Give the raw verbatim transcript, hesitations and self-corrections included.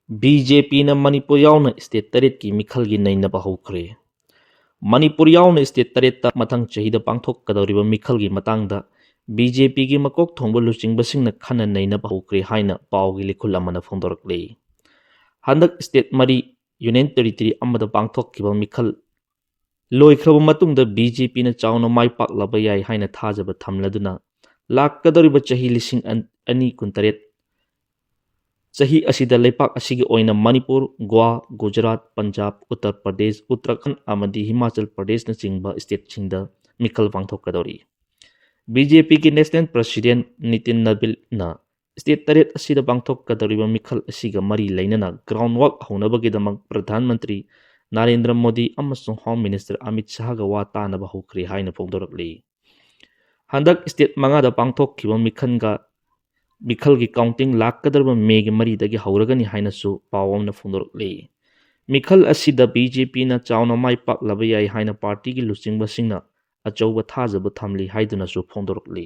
B J ꯄꯤꯅ ꯃꯅꯤꯄꯨꯔ ꯌꯥꯎꯅ state ꯇꯔꯦꯠꯀꯤ ꯃꯤꯈꯜꯒꯤ ꯅꯩꯅꯕ ꯍꯧꯈ꯭ꯔꯦ꯫ ꯃꯅꯤꯄꯨꯔ ꯌꯥꯎꯅ ꯁ꯭ꯇꯦꯠ ꯇꯔꯦꯠꯇ ꯃꯊꯪ ꯆꯍꯤꯗ ꯄꯥꯡꯊꯣꯛꯀꯗꯧꯔꯤꯕ ꯃꯤꯈꯜꯒꯤ ꯃꯇꯥꯡꯗ ꯕꯤ ꯖꯦ ꯄꯤꯒꯤ ꯃꯀꯣꯛ ꯊꯣꯡꯕ ꯂꯨꯆꯤꯡꯕꯁꯤꯡꯅ ꯈꯟꯅ ꯅꯩꯅꯕ ꯍꯧꯈ꯭ꯔꯦ ꯍꯥꯏꯅ ꯄꯥꯎꯒꯤ ꯂꯤꯈꯨꯜ ꯑꯃꯅ ꯐꯣꯡꯗꯣꯔꯛꯂꯤ꯫ ꯍꯟꯗꯛ ꯁ꯭ꯇꯦꯠ ꯃꯔꯤ ꯌꯨꯅꯤꯌꯟ ꯇꯦꯔꯤꯇꯣꯔꯤ ꯑꯃꯗ ꯄꯥꯡꯊꯣꯛꯈꯤꯕ ꯃꯤꯈꯜ ꯂꯣꯏꯈ꯭ꯔꯕ ꯃꯇꯨꯡꯗ ꯕꯤ ꯖꯦ ꯄꯤꯅ ꯆꯥꯎꯅ ꯃꯥꯏ ꯄꯥꯛꯂꯕ ꯌꯥꯏ ꯍꯥꯏꯅ ꯊꯥꯖꯕ ꯊꯝꯂꯗꯨꯅ ꯂꯥꯛꯀꯗꯧꯔꯤꯕ ꯆꯍꯤ ꯂꯤꯁꯤꯡ ꯑꯅꯤ ꯀꯨꯟꯇꯔꯦꯠ ꯆꯍꯤ ꯑꯁꯤꯗ ꯂꯩꯄꯥꯛ ꯑꯁꯤꯒꯤ ꯑꯣꯏꯅ ꯃꯅꯤꯄꯨꯔ, ꯒꯣꯋꯥ, ꯒꯨꯖꯔꯥꯠ, ꯄꯟꯖꯥꯕ, ꯎꯠꯇꯔ ꯄ꯭ꯔꯗꯦꯁ, ꯎꯠꯇꯔꯥꯈꯟꯗ ꯑꯃꯗꯤ ꯍꯤꯃꯥꯆꯜ ꯄ꯭ꯔꯗꯦꯁꯅꯆꯤꯡꯕ ꯁ꯭ꯇꯦꯠꯁꯤꯡꯗ ꯃꯤꯈꯜ ꯄꯥꯡꯊꯣꯛꯀꯗꯧꯔꯤ꯫ ꯕꯤ ꯖꯦ ꯄꯤꯒꯤ ꯅꯦꯁꯅꯦꯜ ꯄ꯭ꯔꯁꯤꯗꯦꯟ ꯅꯤꯇꯤꯟ ꯅꯕꯤꯜꯅ ꯁ꯭ꯇꯦꯠ ꯇꯔꯦꯠ ꯑꯁꯤꯗ ꯄꯥꯡꯊꯣꯛꯀꯗꯧꯔꯤꯕ ꯃꯤꯈꯜ ꯑꯁꯤꯒ ꯃꯔꯤ ꯂꯩꯅꯅ ꯒ꯭ꯔꯥꯎꯟ ꯋꯥꯔꯛ ꯍꯧꯅꯕꯒꯤꯗꯃꯛ ꯄ꯭ꯔꯙꯥꯟ ꯃꯟꯇ꯭ꯔꯤ ꯅꯔꯦꯟꯗ꯭ꯔ ꯃꯣꯗꯤ ꯑꯃꯁꯨꯡ ꯍꯣꯝ ꯃꯤꯅꯤꯁꯇꯔ ꯑꯃꯤꯠ ꯁꯥꯍꯒ ꯋꯥ ꯇꯥꯅꯕ ꯍꯧꯈ꯭ꯔꯦ ꯍꯥꯏꯅ ꯐꯣꯡꯗꯣꯔꯛꯂꯤ꯫ ꯍꯟꯗꯛ ꯁ꯭ꯇꯦꯠ ꯃꯉꯥꯗ ꯄꯥꯡꯊꯣꯛꯈꯤꯕ ꯃꯤꯈꯜꯒ ꯃꯤꯈꯜꯒꯤ ꯀꯥꯎꯟꯇꯤꯡ ꯂꯥꯛꯀꯗꯧꯔꯤꯕ ꯃꯦꯒꯤ ꯃꯔꯤꯗꯒꯤ ꯍꯧꯔꯒꯅꯤ ꯍꯥꯏꯅꯁꯨ ꯄꯥꯎ ꯑꯃꯅ ꯐꯣꯡꯗꯣꯔꯛꯂꯤ꯫ ꯃꯤꯈꯜ ꯑꯁꯤꯗ ꯕꯤ ꯖꯦ ꯄꯤꯅ ꯆꯥꯎꯅ ꯃꯥꯏ ꯄꯥꯛꯂꯕ ꯌꯥꯏ ꯍꯥꯏꯅ ꯄꯥꯔꯇꯤꯒꯤ ꯂꯨꯆꯤꯡꯕꯁꯤꯡꯅ ꯑꯆꯧꯕ ꯊꯥꯖꯕ ꯊꯝꯂꯤ ꯍꯥꯏꯗꯨꯅꯁꯨ ꯐꯣꯡꯗꯣꯔꯛꯂꯤ꯫